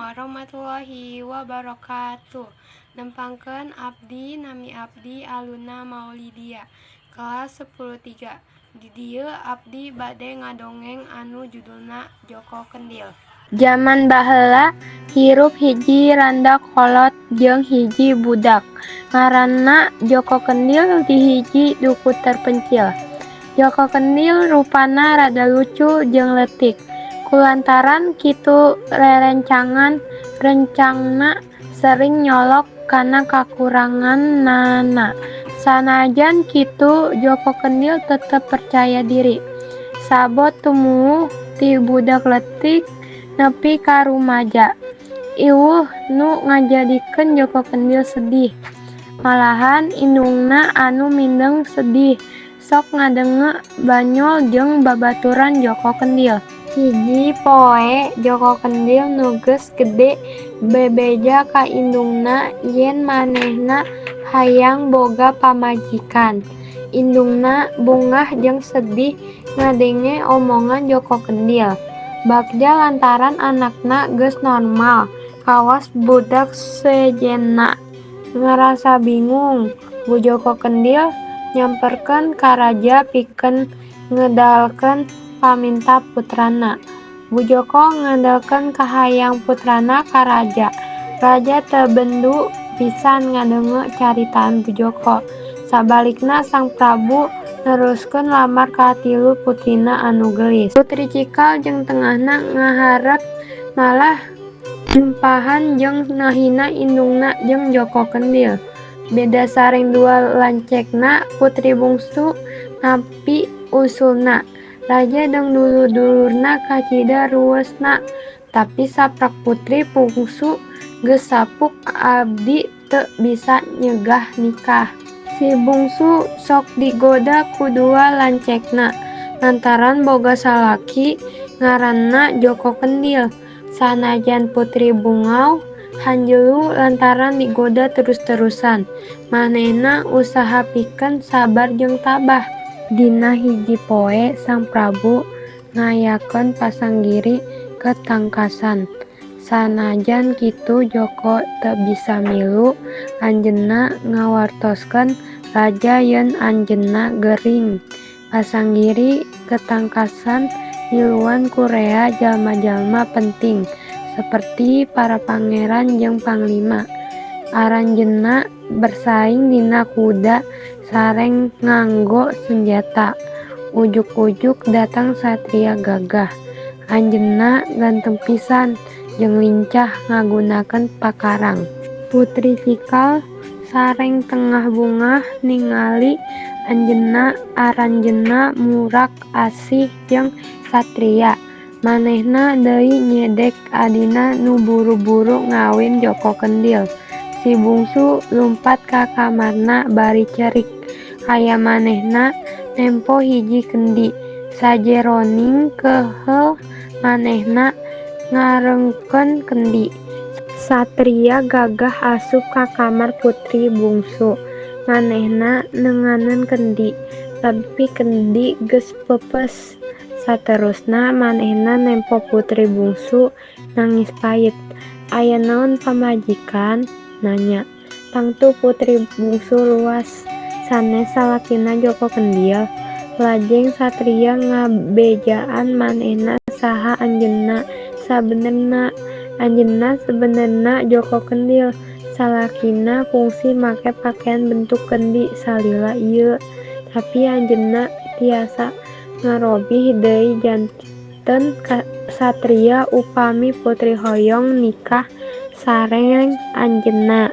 Warahmatullahi wabarakatuh. Nempangkeun abdi, nami abdi Aluna Maulidia, kelas 10 3. Di dieu abdi bade ngadongeng anu judulna Joko Kendil. Jaman baheula hirup hiji randa kolot jeung hiji budak ngaranna Joko Kendil di hiji dukuh terpencil. Joko Kendil rupana rada lucu jeung leutik. Kulantaran kitu rerencangan-rencangna sering nyolok kana kakurangannana. Sanajan kitu, Joko Kendil tetep percaya diri. Sabot tumuwuh ti budak leutik nepi ka rumaja, euweuh nu ngajadikeun Joko Kendil sedih. Malahan indungna anu mindeng sedih sok ngadenge banyol jeung babaturan Joko Kendil. Hiji poe, Joko Kendil nu geus gede bebeja ka indungna yen manehna hayang boga pamajikan. Indungna bungah jeung sedih ngadenge omongan Joko Kendil. Bagja lantaran anakna geus normal kawas budak sejenna. Ngarasa bingung, Bu Joko Kendil nyamperkeun ka raja pikeun ngedalkeun paminta putrana. Bu Joko ngedalkeun kahayang putrana ka raja. Raja teu bendu pisan ngadenge caritaan Bu Joko. Sabalikna, Sang Prabu neruskeun lamar katilu putrina anu geulis. Putri Cikal jeung Tengahna ngaharep malah nyumpahan jeung ngahina indungna jeung Joko Kendil. Beda sareng dua lancekna, Putri Bungsu nampi usulna. Raja jeung dulur-dulurna kacida ruwesna, tapi saprak Putri Bungsu geus sapuk abdi teu bisa nyegah nikah. Si Bungsu sok digoda ku dua lancekna lantaran boga salaki ngaranna Joko Kendil. Sanajan Putri Bungau hanjelu lantaran digoda terus-terusan, manehna usaha pikeun sabar jeung tabah. Dina hiji poe, Sang Prabu ngayakeun pasanggiri ketangkasan. Sanajan kitu, Joko teu bisa milu. Anjeunna ngawartoskeun raja yen anjeunna gering. Pasanggiri ketangkasan miluan ku rea jalma-jalma penting saperti para pangeran jeung panglima. Aranjeunna bersaing dina kuda sareng nganggo senjata. Ujug-ujug datang satria gagah. Anjeunna ganteng pisan jeung lincah ngagunakeun pakarang. Putri Cikal sareng Tengah bungah ningali anjeunna. Aranjeunna murag asih jeung satria. Manehna deui nyedek adina nu buru-buru ngawin Joko Kendil. Si Bungsu lumpat ka kamarna bari cerik. Aya manehna nempo hiji kendi. Sajeroning keuheul manehna ngareungkeun kendi. Satria gagah asup ka kamar Putri Bungsu. Manehna nenganan kendi, tapi kendi geus peupeus. Saterusna manehna nempo Putri Bungsu nangis pait. "Aya naon, pamajikan?" nanya. Tangtu Putri Bungsu ruas, sanes salakina Joko Kendil. Lajeng satria ngabejaan manehna saha anjeunna sabenerna. Anjeunna sabenerna Joko Kendil, salakina kungsi make pakean bentuk kendi salila ieu. Tapi anjeunna tiasa ngarobih deui janten satria upami putri hoyong nikah sareng anjeunna.